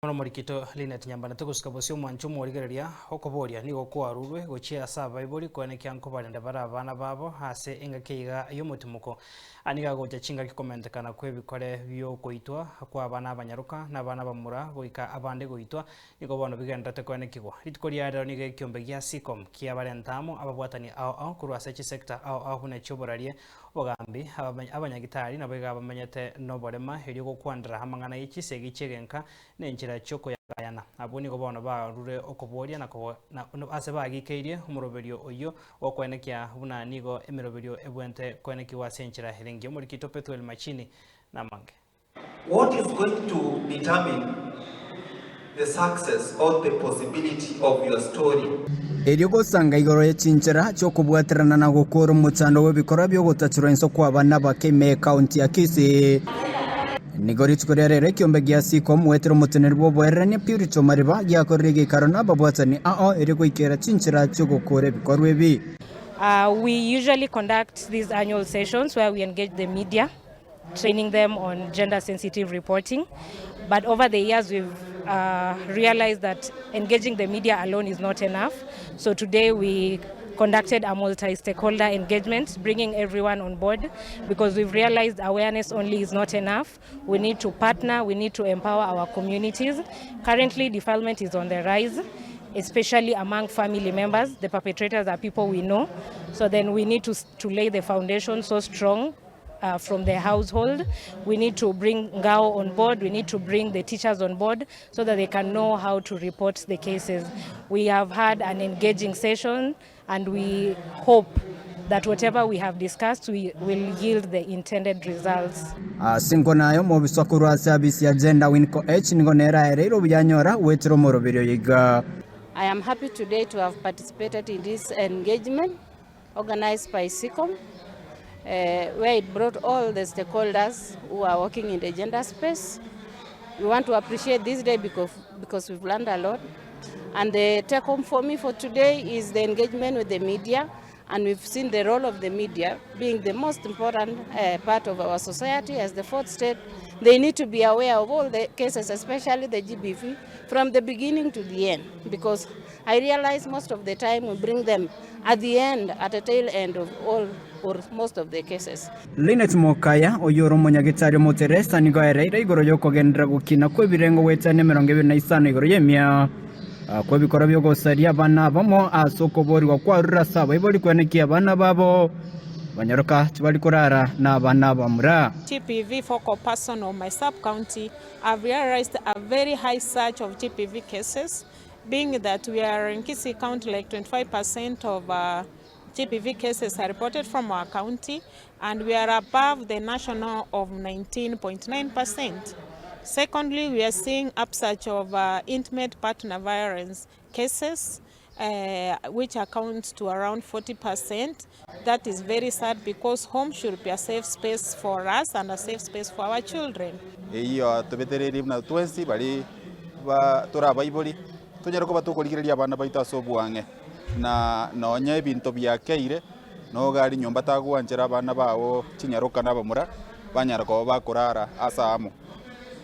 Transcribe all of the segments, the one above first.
Bono omorikito Linet Nyambane togosuka bosio omwancho omorigereria okoboria nigo kwarurwe gochia ase abaibori koenekia nkobarende bare abana babo ase engaki eyeiga y'omotimoko. Aya nigo agocha chingaki komentekana kw'ebikore bi'okoitwa kw'abana abanyaroka na abana abamura goika abande goitwa nigo bono bigendererete koenekigwa. Rituko ria rero nigo ekiombe gia Seacom kiabarenta amo ababwatani ao ao korwa ase chisector ao ao buna echi'oborarie, Obogambi, abanyagitari naboigo abamenyete noborema erio gokwanera amang'ana ye chisegi chi'egenka na enchera chi'okoyagayana. Abwo nigo bono barure okoboria na ase bagikeirie omoroberio oyio gokoenekia buna nigo emeroberio ebwente koenekigwa ase enchera ere engiya. Omorikito Pethuel Machini namange. What is going to determine the success or the possibility of your story? Erio gosanga igoro ye chinchera chi'okobwaterana na gokoora omochando bw'ebikorwa bi'ogotachorwa inse kw'abana abake ime y'Ekaunti ya Kisii. Nigo rituko ria rero ekiombe gia Siko omoeteri omoteneneri bw'oboererania Purity Omariba giakorire egeikaro nababwatani ao erio goikera chinchera chi'ogokoora ebikorwa ebi. We usually conduct these annual sessions where we engage the media. training them on gender sensitive reporting but over the years we've uh, realized that engaging the media alone is not enough so today we conducted a multi-stakeholder engagement bringing everyone on board because we've realized awareness only is not enough we need to partner we need to empower our communities currently defilement is on the rise especially among family members the perpetrators are people we know so then we need to, to lay the foundation so strong uh, from the household. We need to bring Ngao on board. We need to bring the teachers on board so that they can know how to report the cases. We have had an engaging session and we hope that whatever we have discussed we will yield the intended results. Ase enkwana aye omobisa korwa ase abisi ya Gender Winco H nigo nere aereire obuyanyora goetera omoroberi oyo iga. I am happy today to have participated in this engagement. Organized by SEACOM, where it brought all the stakeholders who are working in the gender space. We want to appreciate this day because, because we've learned a lot. And the take home for me for today is the engagement with the media. And we've seen the role of the media being the most important uh, part of our society as the fourth state. They need to be aware of all the cases, especially the GBV, from the beginning to the end, because I realize most of the time we bring them at the end, at the tail end of all or most of the cases. Linet Mokaya, oyio ore omonyagetari omoteresa, nigo aereire igoro y'okogenderera gokina kw'ebirengo goetania 25 igoro y'emia kw'ebikorwa bi'ogosaria abana abamo ase okoboorigwa kwarure ase abaibori kwenekia abana babo banyaroka tibari korara nabana abamura. GBV focal person of my sub county, I've realized a very high surge of GBV cases Being that we are in Kisii County like 25 percent of GBV cases are reported from our county and we are above the national of 19.9 percent. Secondly, we are seeing upsurge of intimate partner violence cases which accounts to around 40 percent. That is very sad because home should be a safe space for us and a safe space for our children. Eyio tobetereirie buna twensi baria ba tore abaibori, tonyare koba tokorigereria abana baito ase oboang'e, na nonye ebinto biakeire, noga aria nyomba tagwanchera abana bao chinyaroka na abamura, banyara koba bakorara ase amo.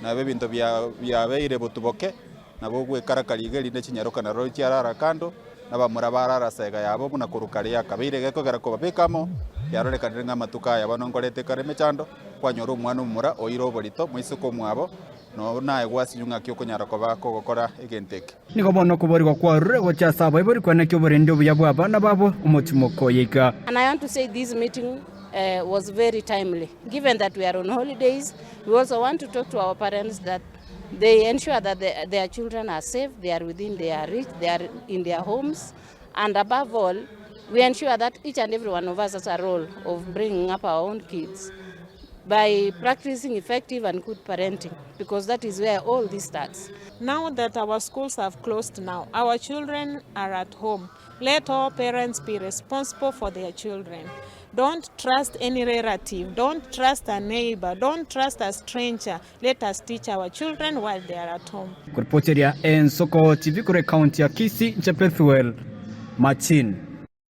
Nabo ebinto bia biabeire botuboke. Nabo ogwekarakaria iga erinde chinyaroka naroro chiarara kando, na abamura barara ase ega yabo buna korwa kare yakabeire gekogera kobabeka amo, yarorekanire ng'a amatuko aya bono nkoreta ekare emechando, kwanyora omwana omomura oire oborito moiseke omwabo, na naye gwasinywa ng'aki okonyara koba kogokora egento eke. Nigo bono okoborigwa kwarure gochia ase abaibori kwenekia oborendi obuya bw'abana babo omotimoko oyo iga. And I want to say this meeting was very timely given that we are on holidays we also want to talk to our parents that They ensure that the, their children are safe, they are within their reach, they are in their homes, and above all, we ensure that each and every one of us has a role of bringing up our own kids by practicing effective and good parenting, because that is where all this starts. Now that our schools have closed now, our children are at home. Let all parents be responsible for their children. Don't trust any relative, don't trust a neighbor, don't trust a stranger. Let us teach our children while they are at home. Koripoteria Ensoko TV korwa ekaunti ya Kisii, inche Bethuel Machin.